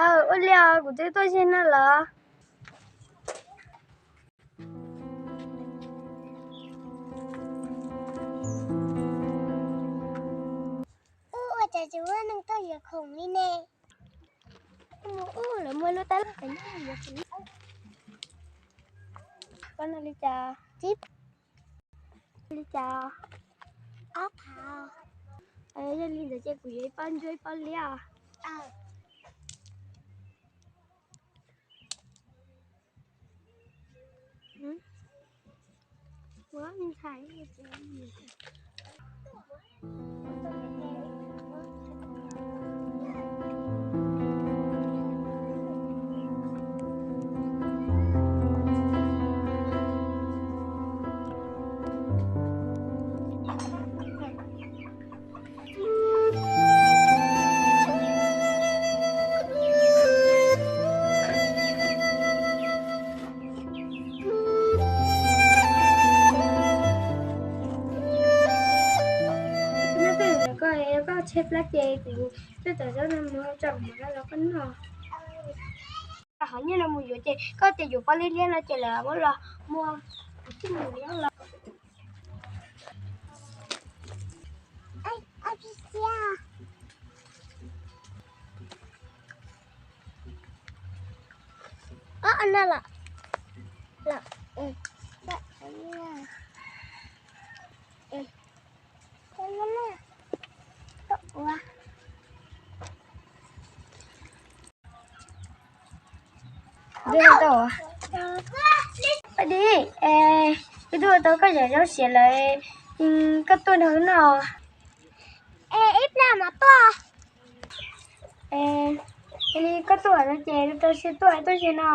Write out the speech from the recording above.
Aw, ua li os, kuv twb tuaj ze no los. Ua cas tsis muaj neeg tuaj yuav khoom li ne? Mus ub, lawv muaj lub tab laj pem no yuav khoom. Koj noj li cas? Li cas? Ob phav. Yog li ntawd ces kuv yuav ib pob ntsuab ib pob liab os. Koj, koj tshaib plab ces kuv coj cov zaub no mus tso mov los koj noj. Qhov nyiaj no mus yuav ces koj tias yuav pob liab liab no ces lawv muab los muag, kuv coj mus yuav los. Paj Dib, es twb ua tau koj cov zaub siav lawm, koj tuaj nrog wb noj. Es ib pliag mam tuaj. Es li koj tuaj no ces rau siab tuaj, tuaj ze no.